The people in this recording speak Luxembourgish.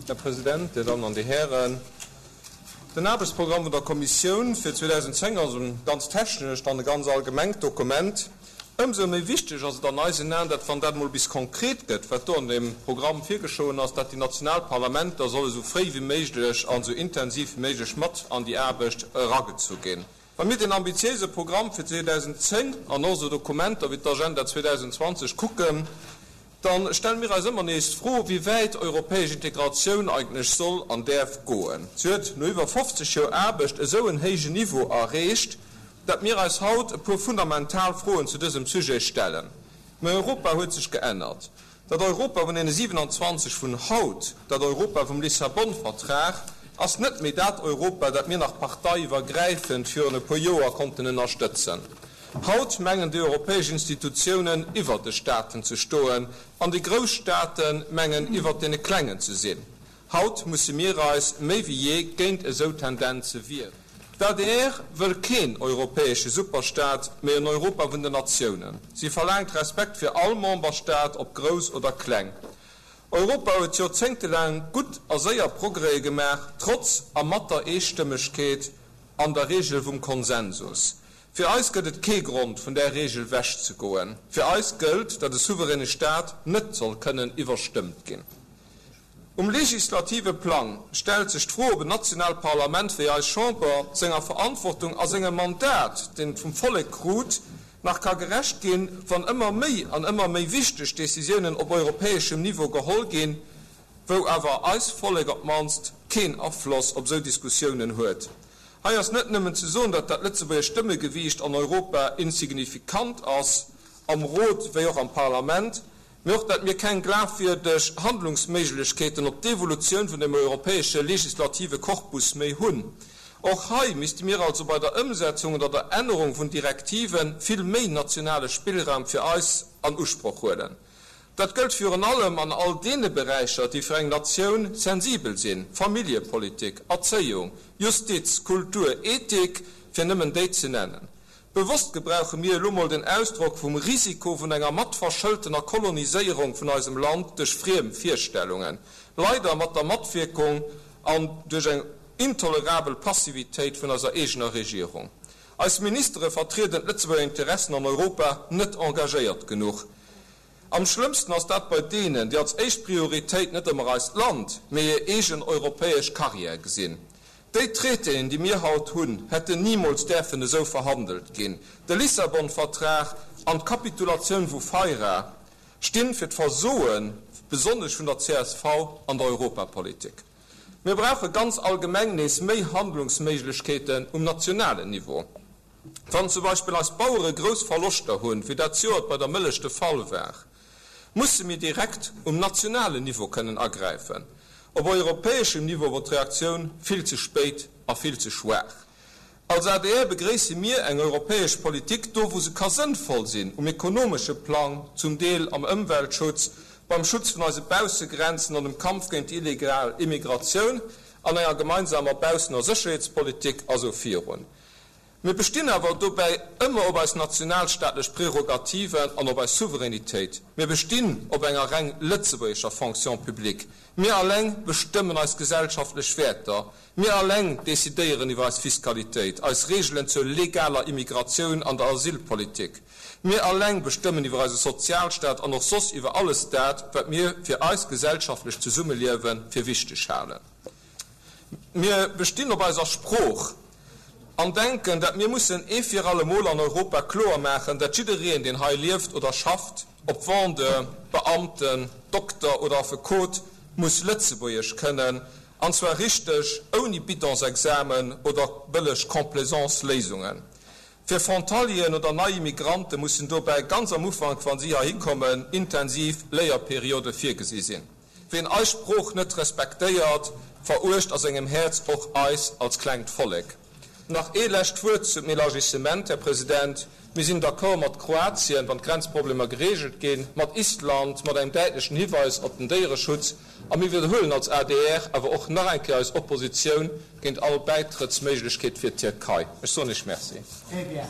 Här President, Dir Dammen an Dir Hären, den Aarbechtsprogramm vun der Kommissioun fir 2010 ass e ganz technescht an e ganz allgemengt Dokument. Ëmsou méi wichteg ass et an eisen Aen, datt, wann dat emol bis konkret gëtt, wat do an deem Programm virgeschriwwen ass, datt déi national Parlamenter solle sou fréi wéi méiglech an esou intensiv wéi méiglech mat an déi Aarbecht eragezu ginn. Wa mir deen ambitiéise Programm fir 2010 an och esou Dokumenter wéi d'Agenda 2020 kucken, da stelle mir eis ëmmer nees d'Fro, wéi wäit europäesch Integratioun eigentlech soll an däerf goen. Si huet no iwwer 50 Joer Aarbecht esou en héijen Niveau erreecht, dat mir eis haut e puer fundamental Froen zu dësem Sujet stellen. Mä Europa huet sech geännert. Dat Europa vun deene 27 vun haut, dat Europa vum Lissabon-Vertrag, ass net méi dat Europa, dat mir nach parteiiwwergräifend virun e puer Joer konnten ënnerstëtzen. Haut mengen déi europäesch Institutiounen iwwer de Staaten ze stoen an déi grouss Staate mengen iwwer deene klengen ze sinn. Haut musse mir eis méi wéi jee géint esou Tendenze wieren. D'adr wëll keen europäesche Superstaat, mee en Europa vun den Natiounen. Si verlaangt Respekt fir all Memberstaat, ob grouss oder kleng. Europa huet joerzéngtelaang gutt a séier Progrèse gemaach, trotz a mat der Eestëmmegkeet an der Reegel vum Konsensus. Fir eis gëtt et kee Grond, vun där Reegel wechzegoen. Fir eis gëllt, datt e souveräne Staat net soll kënnen iwwerstëmmt ginn. Um legislative Plang stellt sech d'Fro, ob en nationaalt Parlament wéi eis Chamber senger Verantwortung a sengem Mandat, deen et vum Vollek krut, nach ka gerecht ginn, wann ëmmer méi an ëmmer méi wichteg Décisiounen op europäeschem Niveau geholl ginn, wou awer eis Vollek op d'mannst keen Afloss op esou Diskussiounen huet. Hei ass net nëmmen ze soen, datt dat lëtzebuergesch Stëmmegewiicht an Europa insignifikant ass, am Rot wéi och am Parlament, mee och dat mir keng glafwierdeg Handlungsméiglechkeeten op d'Evolutioun vun dem europäesche legislative Korpus méi hunn. Och hei misste mir also bei der Ëmsetzung oder der Ännerung vun Direktive vill méi nationale Spillraum fir eis an Usproch huelen. Dat gëllt virun allem an all deene Beräicher, déi fir eng Natioun sensibel sinn, Familljepolitik, Erzéiung, Justiz, Kultur, Ethik, fir nëmmen déi ze nennen. Bewosst gebrauche mir elo mol den Ausdrock vum Risiko vun enger matverschëltener Koloniséierung vun eisem Land duerch friem Virstellungen, leider mat der Matwierkung an duerch eng intolerabel Passivitéit vun eiser eegener Regierung. Eis Ministere vertrieden d'Lëtzebuerger Interessen an Europa net engagéiert genuch. Am schlëmmsten ass dat bei deenen, déi als éischt Prioritéit net ëmmer eist Land, mee hir eegen europäesch Carrière gesinn. Déi Traitéen, déi mir haut hunn, hätten nimools däerfen esou verhandelt ginn. De Lissabon-Vertrag an d'Kapitulatioun vu Feira stinn fir d'Versoen, besonnesch vun der csv an der Europapolitik. Mir brauche ganz allgemeng nees méi Handlungsméiglechkeeten um nationalen Niveau. Wann zum Beispill eis Bauere grouss Verloschter hunn, wéi dat zejoert bei der Mëllech de Fall war, musse mir direkt um nationalen Niveau kënnen agräifen. Op europäeschem Niveau wor d'Reaktioun vill ze spéit a vill ze schwaach. Als adr begréisse mir eng europäesch Politik do, wou se ka sënnvoll sinn, um ekonomesche Plang, zum Deel am Ëmweltschutz, beim Schutz vun eise Baussegrenzen an dem Kampf géint déi illegal Immigratioun, an enger gemeinsamer Baussen a Sécherheetspolitik a sou virun. Mir bestinn awer dobäi ëmmer op eis nationalstaatlech Prerogativen an op eis Souveränitéit. Mir bestinn op enger reng lëtzebuergescher Fonction publique. Mir alleng bestëmmen eis gesellschaftlech Wäerter. Mir alleng decidéieren iwwer eis Fiskalitéit, eis Reegelen zur legaler Immigratioun an der Asylpolitik. Mir alleng bestëmmen iwwer eise Sozialstaat an och soss iwwer alles dat, wat mir fir eist gesellschaftlecht Zesummeliewe fir wichteg halen. Mir bestinn op eiser Sprooch an denken, dat mir mussen ee fir alle Mol an Europa kloer maachen, dat jiddereen, deen hei lieft oder schafft, ob Vendeur, Beamten, Dokter oder Affekot, muss Lëtzebuergesch kënnen, an zwar richteg, ouni Bidonsexamen oder bëlleg Complaisance-Léisungen. Fir Frontalieren oder nei Immigrante mussen dobäi ganz am Ufank, wa si heihi kommen, intensiv Léierperiode virgesi sinn. Ween eis Sprooch net respektéiert, veruecht a sengem Häerz och eis als klengt Vollek. Nach ee lescht Wuert zum Elargissement, Här President. Mir sinn d'accord mat Kroatien, wann d'Grenzproblemer geregelt ginn, mat Island, mat engem däitlechen Hiweis op den Déiereschutz. A mir widderhuelen als adr awer och nach eng Kéier eis Oppositioun géint all Bäitrëttsméiglechkeet fir d'Tierkei. Ech soen Iech Merci. Très bien.